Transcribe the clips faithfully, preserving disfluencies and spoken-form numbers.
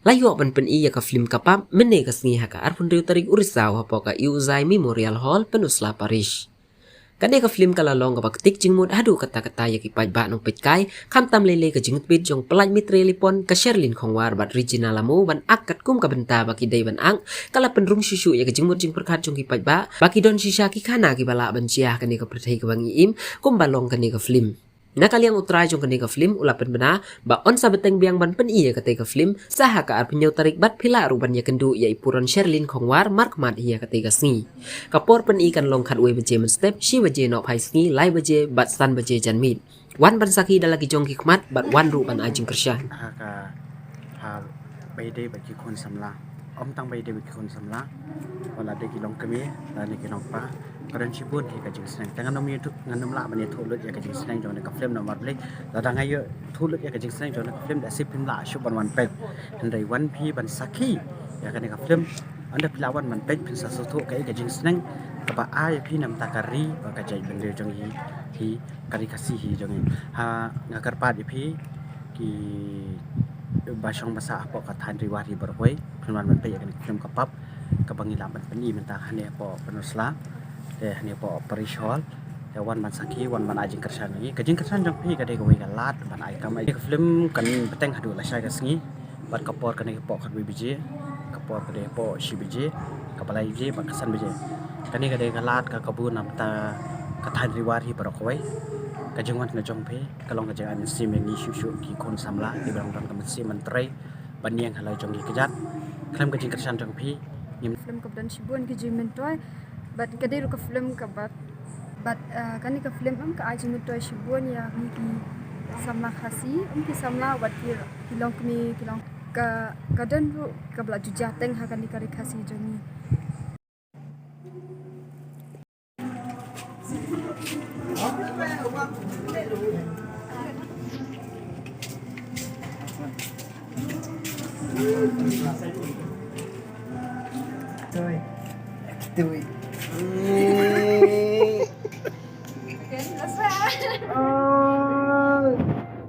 La ïoh ban pyni ïa ka film Ka Pap mynne ka sngi ha ka arphew hynriew tarik u Risaw hapoh ka Iuzai Memorial Hall, Pynursla Parish. Kane ka film ka la long kaba ktik jingmut haduh katta katta ïa ki paidbah nongpeitkai, khamtam lei lei ka jingtbit jong Pyllait Mitre Lipon, ka Sherlyn Khongwar bad Regina Lammu ban ak katkum ka bynta ba ki dei ban ak, ka la pynrung shuh shuh ïa ka jingmut jingpyrkhat jong ki paidbah ba ki don shisha ki khana kiba lah ban jia ha kane ka pyrthei kaba ngi im, kumba long kane ka film. Na ka liang u trai jong kane ka film u la pynbna ba un sa bteng biang ban pyni ïa kata ka film sa ha ka arphew hynñiew tarik bad phi lah ruh ban ïakynduh ïa i puron Sherlyn Khongwar markhmat ïa kata ka sngi. Ka por pyni kan long khatwei baje mynstep, shi baje nohphai sngi, lai baje bad san baje janmiet. Wan ban sakhi da la ki jong ki khmat bad wan ruh ban ai jingkyrshan. Ha ka, ha, ba ïadei bad ki khun samla. Ym tang ba ïadei bad ki khun samla, wat la dei ki longkmie lane ki longpa, ka don shibun hi ka jingsneng. Te ngan ym ïathuh, ngan ym lah ban ïathuh lut ïa ka jingsneng jong kane ka film namar balei, lada nga ïathuh lut ïa ka jingsneng jong kane ka film da shu phim lah shuh ban wan peit. Hynrei wan phi ban sakhi ïa kane ka film, ynda phi lah wan ban peit phin sa sngewthuh kaei ka jingsneng kaba ai ïa phi na bynta ka ri bad ka jaitbynriew jong ngi hi, ka ri Khasi hi jong ngi. Ha, nga kyrpad ïa phi kiba shong ba sah hapoh ka thaiñ Ri War hi baroh kawei, phin wan ban peit ïa kane ka film Ka Pap kaba ngi lah ban pyni mynta hangne hapoh Pynursla, te hangne hapoh Parish Hall. Te wan ban sakhi, wan ban ai jingkyrshan ïa ngi. Ka jingkyrshan jong phi ka dei kawei ka lad ban ai kam. Ka film kan bteng haduh lashai ka sngi. Bad ka por ka dei hapoh khatwei baje, ka por ka dei hapoh shi baje, kaba lai baje bad ka san baje. Kane ka dei ka lad ka kabu na bynta ka thaiñ Ri War hi baroh kawei. Ka jingwan ka jong phi ka long ka jingai mynsiem ïa ngi shuh shuh ki khun samla kiba dang don ka mynsiem ban trei ban ïeng halor jong ki kjat. Khlem ka jingkyrshan jong phi, ngim. Film kaba don shibun ki jingmyntoi bad ka dei ruh ka film kaba, bad, eh, kane ka film, em, ka ai jingmyntoi shibun ïa ngi ki samla Khasi, em, ki samla bad ki, ki longkmie, ki long, ka, ka don ruh kaba la ju jia teng ha kane ka ri Khasi jong ngi. Tui. Tui.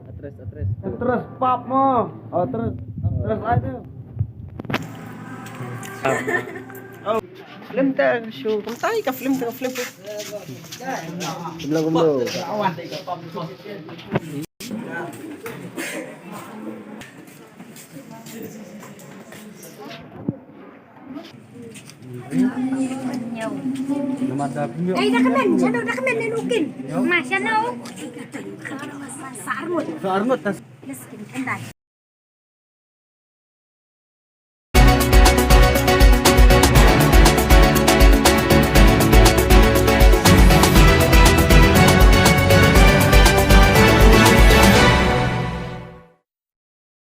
Atres, atres. Atres pap mo. Atres. Atres aja. Film ta shu kumtai ka film ta ka film. Kumlo kumlo. Dei da kmen, shano da kmen ne nukin. Ma shano. Sarngut. Sarngut tas. Miskin, endai.